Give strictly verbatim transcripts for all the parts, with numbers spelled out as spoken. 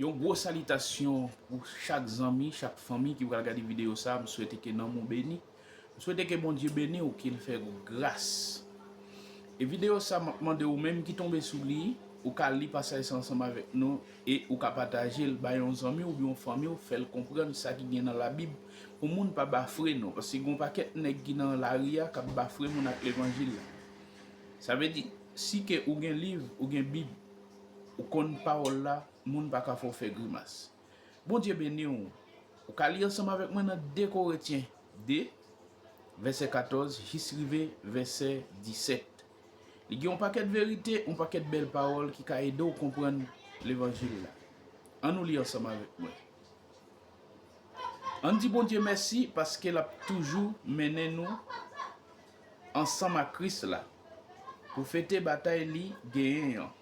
Yon gwo salitasyon pou chak zanmi, chak fanmi ki pral gade videyo sa. M swete ke nanm ou beni. M swete ke Bondye beni w, ke l fè w gras. E videyo sa, m ap mande ou menm ki tonbe sou li, ou ka li pasaj sa ansanm avèk nou e ou ka pataje l bay yon zanmi w oubyen yon fanmi w, fè l konprann sa ki gen nan Labib pou moun pa bafre nou. Paske gen yon pakèt nèg ki nan lari a k ap bafre moun ak levanjil la. Sa vle di, si ke ou gen liv, ou gen Bib, ou konn pawòl la, moun pa ka fè w fè grimas. Bondye beni w. Ou ka li ansanm avèk mwen nan de Korentyen de, vèsè katòz jis rive vèsè disèt. Li gen yon pakèt verite, yon pakèt bèl pawòl ki ka ede w konprann levanjil la. Ann nou li ansanm avèk mwen. Ann di Bondye mèsi paske l ap toujou mennen nou ansanm ak Kris la pou fete batay li genyen an.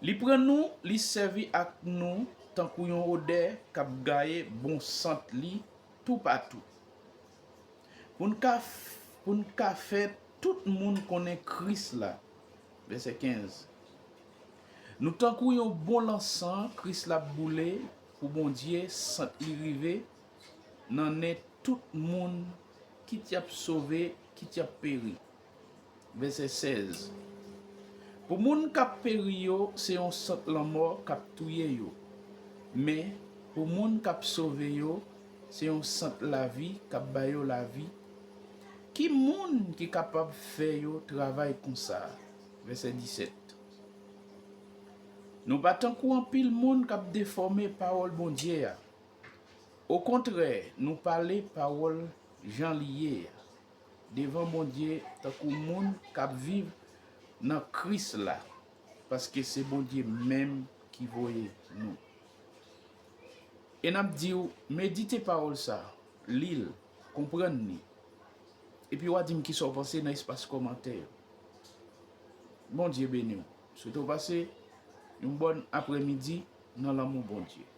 Li pran nou, li sèvi ak nou tankou yon odè k ap gaye bon sant li toupatou. Pou n ka, pou n ka fè tout moun konnen Kris la. Vèsè kenz. Nou tankou yon bon lansan Kris la ap boule pou Bondye, sant li rive nan nen tout moun, kit y ap sove, kit y ap peri. Vèsè sèz. Pou moun k ap peri yo, se yon sant lanmò k ap touye yo. Men, pou moun k ap sove yo, se yon sant lavi k ap ba yo lavi. Ki moun ki kapab fè yo travay konsa? Vèsè disèt. Nou pa tankou anpil moun k ap defòme pawòl Bondye a. Okontrè, nou pale pawòl jan li ye a devan Bondye tankou moun k ap viv nan Kris la, paske se Bondye menm ki voye nou. E n ap di w, medite pawòl sa, li l, konprann li. Epi w a di m kisa w panse nan espas kòmantè yo. Bondye beni w. Swete w pase yon bòn aprèmidi nan lanmou Bondye.